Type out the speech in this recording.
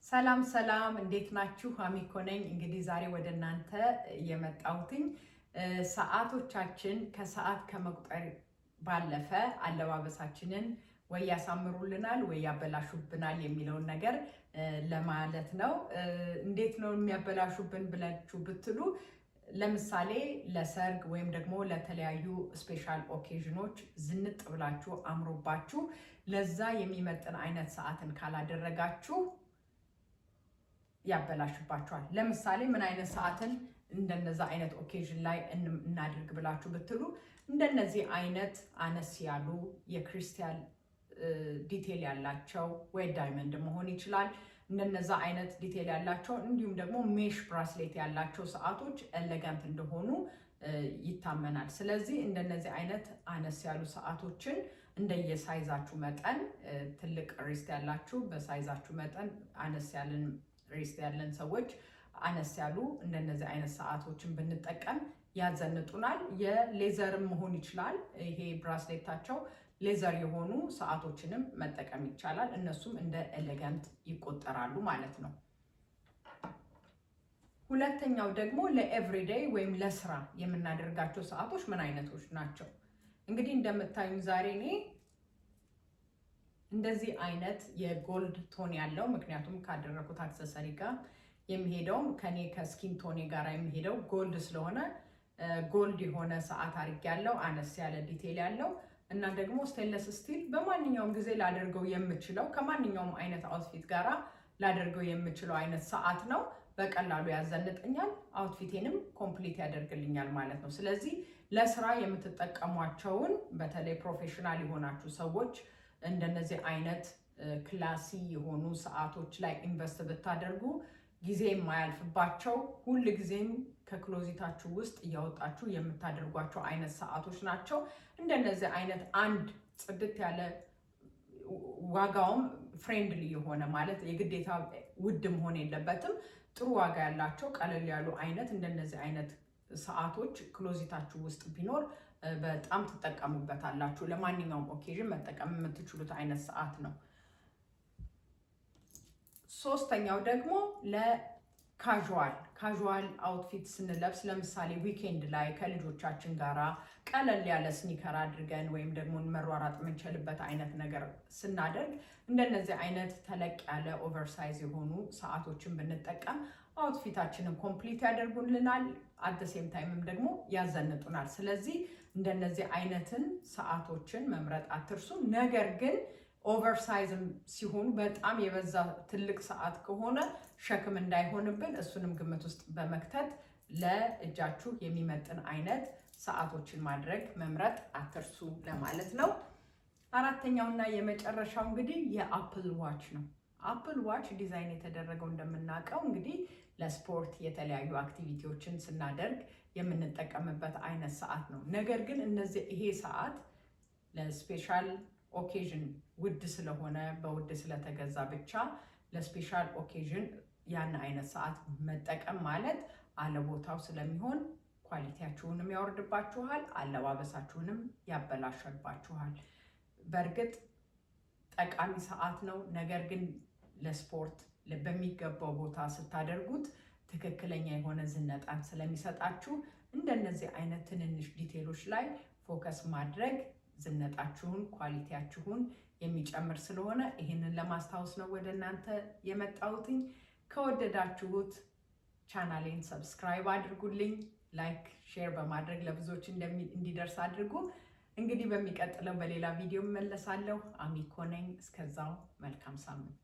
ሰላም ሰላም፣ እንዴት ናችሁ? አሚኮ ነኝ። እንግዲህ ዛሬ ወደ እናንተ የመጣሁትኝ ሰዓቶቻችን ከሰዓት ከመቁጠር ባለፈ አለባበሳችንን ወይ ያሳምሩልናል ወይ ያበላሹብናል የሚለውን ነገር ለማለት ነው። እንዴት ነው የሚያበላሹብን ብላችሁ ብትሉ፣ ለምሳሌ ለሰርግ ወይም ደግሞ ለተለያዩ special occasion ኖች ዝንጥ ብላችሁ አምሮባችሁ ለዛ የሚመጥን አይነት ሰዓትን ካላደረጋችሁ ያበላሽባችኋል። ለምሳሌ ምን አይነት ሰዓትን እንደነዛ አይነት occasion ላይ እናድርግ ብላችሁ ብትሉ፣ እንደነዚህ አይነት አነስ ያሉ የ crystal detail ያላቸው ወይ diamond መሆን ይችላል። እንደነዛ አይነት detail ያላቸው እንዲሁም ደግሞ mesh bracelet ያላቸው ሰዓቶች elegant እንደሆኑ ይታመናል። ስለዚህ እንደነዚህ አይነት አነስ ያሉ ሰዓቶችን እንደየ size ኣችሁ መጠን፣ ትልቅ wrist ያላችሁ በ size ኣችሁ መጠን፣ አነስ ያለን wrist ያለን ሰዎች አነስ ያሉ እንደነዚህ አይነት ሰዓቶችን ብንጠቀም ያዘንጡናል። የ leather ም መሆን ይችላል። ይሄ bracelet ኣቸው leather የሆኑ ሰዓቶችንም መጠቀም ይቻላል። እነሱም እንደ elegant ይቆጠራሉ ማለት ነው። ሁለተኛው ደግሞ ለ everyday ወይም ለስራ የምናደርጋቸው ሰዓቶች ምን አይነቶች ናቸው? እንግዲህ እንደምታዩኝ ዛሬ እኔ እንደዚህ አይነት የ gold tone ያለው፣ ምክንያቱም ካደረኩት accessory ጋር የሚሄደውም ከኔ ከ skin tone ኤ ጋር የሚሄደው gold ስለሆነ gold የሆነ ሰዓት አድርጌያለሁ። አነስ ያለ detail ያለው እና ደግሞ stainless steel፣ በማንኛውም ጊዜ ላደርገው የምችለው፣ ከማንኛውም አይነት outfit ጋራ ላደርገው የምችለው አይነት ሰዓት ነው። በቀላሉ ያዘንጠኛል፣ outfit ኤንም complete ያደርግልኛል ማለት ነው። ስለዚህ ለስራ የምትጠቀሟቸውን፣ በተለይ professional የሆናችሁ ሰዎች፣ እንደነዚህ አይነት classy የሆኑ ሰዓቶች ላይ invest ብታደርጉ ጊዜ የማያልፍባቸው፣ ሁል ጊዜም ከ closet ኣችሁ ውስጥ እያወጣችሁ የምታደርጓቸው አይነት ሰዓቶች ናቸው። እንደነዚህ አይነት አንድ ጽድት ያለ፣ ዋጋውም friendly የሆነ፣ ማለት የግዴታ ውድ መሆን የለበትም። ጥሩ ዋጋ ያላቸው ቀለል ያሉ አይነት እንደነዚህ አይነት ሰዓቶች closet ኣችሁ ውስጥ ቢኖር በጣም ትጠቀሙበታላችሁ። ለማንኛውም occasion መጠቀም የምትችሉት አይነት ሰዓት ነው። ሶስተኛው ደግሞ ለ casual outfit ስንለብስ፣ ለምሳሌ weekend ላይ ከልጆቻችን ጋራ ቀለል ያለ sneaker አድርገን ወይም ደግሞ መሯሯጥ የምንችልበት አይነት ነገር ስናደርግ እንደነዚህ አይነት ተለቅ ያለ oversize የሆኑ ሰዓቶችን ብንጠቀም outfit ኣችንን complete ያደርጉልናል። At same time ም ደግሞ ያዘንጡናል። ስለዚህ እንደነዚህ አይነትን ሰዓቶችን መምረጥ አትርሱ። ነገር ግን oversize ም ሲሆኑ በጣም የበዛ ትልቅ ሰዓት ከሆነ ሸክም እንዳይሆንብን እሱንም ግምት ውስጥ በመክተት ለእጃችሁ የሚመጥን አይነት ሰዓቶችን ማድረግ መምረጥ አትርሱ ለማለት ነው። አራተኛውና የመጨረሻው እንግዲህ የ Apple Watch ነው። Apple Watch design የተደረገው እንደምናውቀው እንግዲህ ለስፖርት የተለያዩ activity ዎችን ስናደርግ የምንጠቀምበት አይነት ሰዓት ነው። ነገር ግን እነዚህ ይሄ ሰዓት ለ special occasion ውድ ስለሆነ፣ በውድ ስለተገዛ ብቻ ለ special occasion ያን አይነት ሰዓት መጠቀም ማለት አለቦታው ስለሚሆን quality ያችሁንም ያወርድባችኋል፣ አለባበሳችሁንም ያበላሸባችኋል። በእርግጥ ጠቃሚ ሰዓት ነው። ነገር ግን ለስፖርት በሚገባው ቦታ ስታደርጉት ትክክለኛ የሆነ ዝነጣን ስለሚሰጣችሁ እንደነዚህ አይነት ትንንሽ detail ኦች ላይ focus ማድረግ ዝነጣችሁን፣ quality ያችሁን የሚጨምር ስለሆነ ይህንን ለማስታወስ ነው ወደ እናንተ የመጣሁትኝ። ከወደዳችሁት ቻናሌን subscribe አድርጉልኝ፣ like፣ share በማድረግ ለብዙዎች እንዲደርስ አድርጉ። እንግዲህ በሚቀጥለው በሌላ ቪዲዮ እመለሳለሁ። አሚኮ ነኝ። እስከዛው መልካም ሳምንት።